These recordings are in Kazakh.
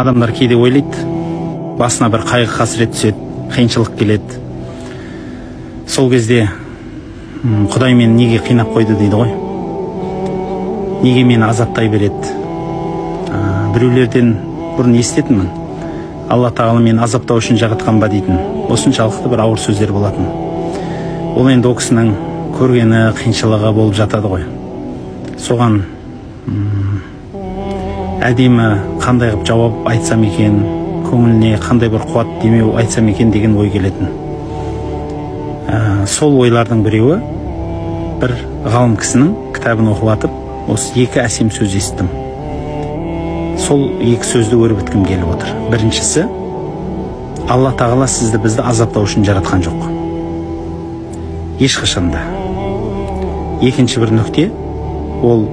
Адамдар кейде ойлайды, басына бір қайғы қасірет түседі, қиыншылық келеді. Сол кезде Құдай мені неге қинап қойды дейді ғой. Неге мені азаптай береді? Біреулерден бұрын еститінмін. Алла тағала мені азаптау үшін жаратқан ба дейтін. Осыншалықты бір ауыр сөздер болатын. Ол енді о кісінің көргені, қиыншылығы болып жатады ғой. Соған әдемі қандай қылып жауап айтсам екен, көңіліне қандай бір қуат демеу айтсам екен деген ой келетін. Сол ойлардың біреуі бір ғалым кісінің кітабын оқып атып, осы екі әсем сөз естідім. Сол екі сөзді өрбіткім келіп отыр. Біріншісі, Алла тағала сізді бізді азаптау үшін жаратқан жоқ. Ешқашан да. Екінші бір нүкте, ол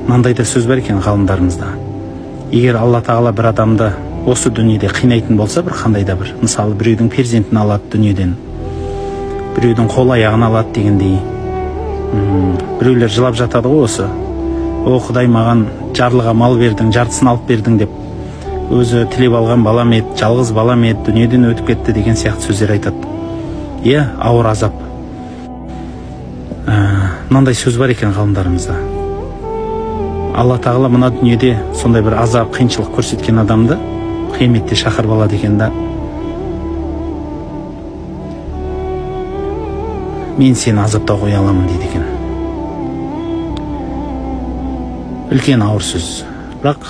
мынандай да сөз бар екен ғалымдарымызда. Егер Алла тағала бір адамды осы дүниеде қинайтын болса, бір қандай да бір, мысалы біреудің перзентін алады дүниеден, біреудің қол аяғын алады дегендей, біреулер жылап жатады ғой осы. О, Құдай маған жарлыға мал бердің, жартысын алып бердің деп, өзі тілеп алған балам еді, жалғыз балам еді, дүниеден өтіп кетті деген сияқты сөздер айтады. Иә, ауыр азап. Мынандай сөз бар екен ғалымдарымызда. Алла тағала мына дүниеде сондай бір азап, қиыншылық көрсеткен адамды қияметте шақырып алады екен да. Мен сені азаптау қоя аламын дейді екен. Үлкен ауыр сөз. Бірақ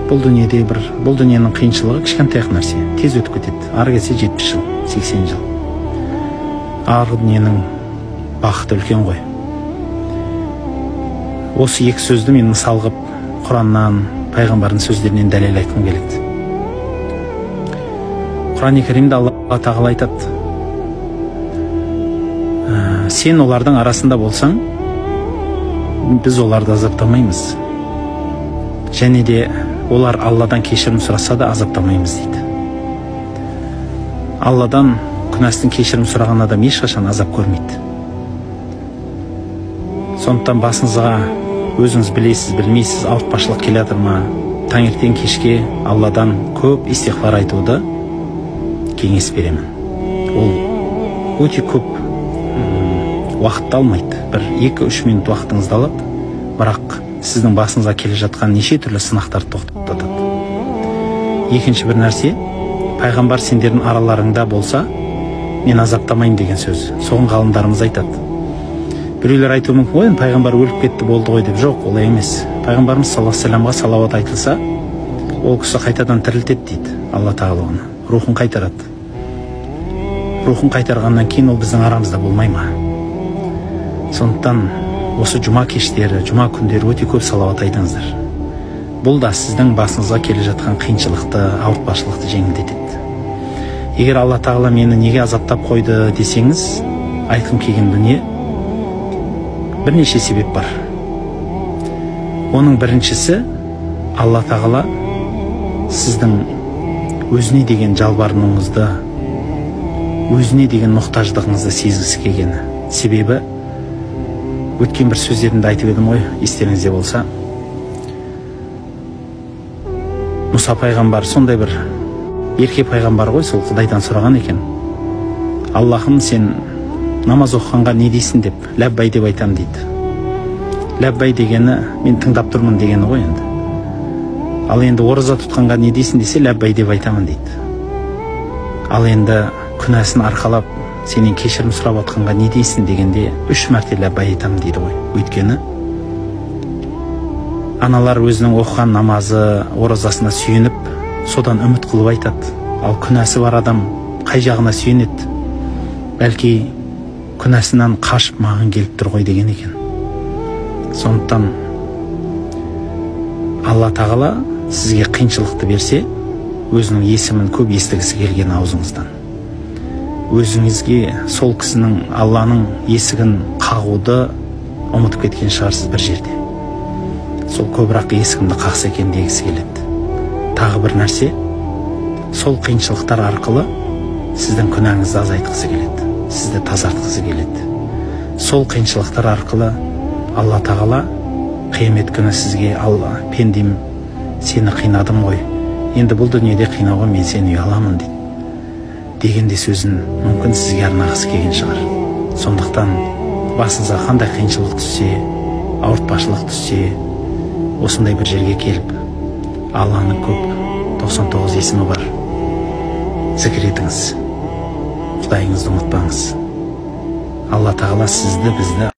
бұл дүниеде бір, бұл дүниенің қиыншылығы кішкентай ақ нәрсе, тез өтіп кетеді. Ары кетсе 70 жыл, 80 жыл. Арғы дүниенің бақыты үлкен ғой. Осы екі сөзді мен мысал қылып Құраннан, пайғамбардың сөздерінен дәлел айтқым келеді. Құран-ы Кәрімде Алла тағала айтады: сен олардың арасында болсаң, біз оларды азаптамаймыз. Және де олар Алладан кешірім сұраса да азаптамаймыз дейді. Алладан күнәсін кешірім сұраған адам ешқашан азап көрмейді. Сондықтан басыңызға өзіңіз білесіз, білмейсіз, ауыртпашылық келе жатыр ма, таңертең кешке Алладан көп истиғфар айтуды кеңес беремін. Ол өте көп уақытты алмайды. Бір 2-3 минут уақытыңызды алады, бірақ сіздің басыңызға келе жатқан неше түрлі сынақтарды тоқтатады. Екінші бір нәрсе, пайғамбар сендердің араларыңда болса, мен азаптамаймын деген сөз. Соған ғалымдарымыз айтады. Біреулер айтуы мүмкін ғой, енді пайғамбар өліп кетті болды ғой деп. Жоқ, олай емес. Пайғамбарымыз саллаллаху алейхи вассаламға салауат айтылса, ол кісі қайтадан тірілтеді дейді. Алла тағала оны рухын қайтарады. Рухын қайтарғаннан кейін ол біздің арамызда болмай ма? Сондықтан осы жұма кештері, жұма күндері өте көп салауат айтыңыздар. Бұл да сіздің басыңызға келе жатқан қиыншылықты, ауыртпашылықты жеңілдетеді. Егер Алла тағала мені неге азаптап қойды десеңіз, айтқым келген дүние бірнеше себеп бар. Оның біріншісі, Алла тағала сіздің өзіне деген жалбарынуыңызды, өзіне деген мұқтаждығыңызды сезгісі келгені. Себебі өткен бір сөздерімді айтып едім ғой, естеріңізде болса. Мұса пайғамбар сондай бір ерке пайғамбар ғой, сол Құдайдан сұраған екен. Аллахым, сен намаз оқығанға не дейсің деп, ләббай деп айтам дейді. Ләббай дегені мен тыңдап тұрмын дегені ғой енді. Ал енді ораза тұтқанға не дейсің десе, ләббай деп айтамын дейді. Ал енді күнәсін арқалап сенен кешірім сұрап отқанға не дейсің дегенде 3 мәрте ләббай айтамын дейді ғой. Өйткені аналар өзінің оқыған намазы, оразасына сүйеніп, содан үміт қылып айтады. Ал күнәсі бар адам қай жағына сүйенеді? Бәлки күнәсінен қашып маған келіп тұр ғой деген екен. Сондықтан Алла тағала сізге қиыншылықты берсе, өзінің есімін көп естігісі келген аузыңыздан. Өзіңізге сол кісінің, Алланың есігін қағуды ұмытып кеткен шығарсыз бір жерде. Сол көбірек есігімді қақса екен дегісі келеді. Тағы бір нәрсе, сол қиыншылықтар арқылы сіздің күнәңізді азайтқысы келеді, сізді тазартқысы келеді. Сол қиыншылықтар арқылы Алла тағала Қиямет күні сізге Алла, пендем, сені қинадым ғой, енді бұл дүниеде қинауға мен сені ұяламын дейді дегенде сөзін мүмкін сізге арнағысы келген шығар. Сондықтан басыңызға қандай қиыншылық түссе, ауыртпашылық түссе, осындай бір жерге келіп Алланың көп 99 есімі бар, зікір етіңіз, Құдайыңызды ұмытпаңыз. Алла Тағала сізді, бізді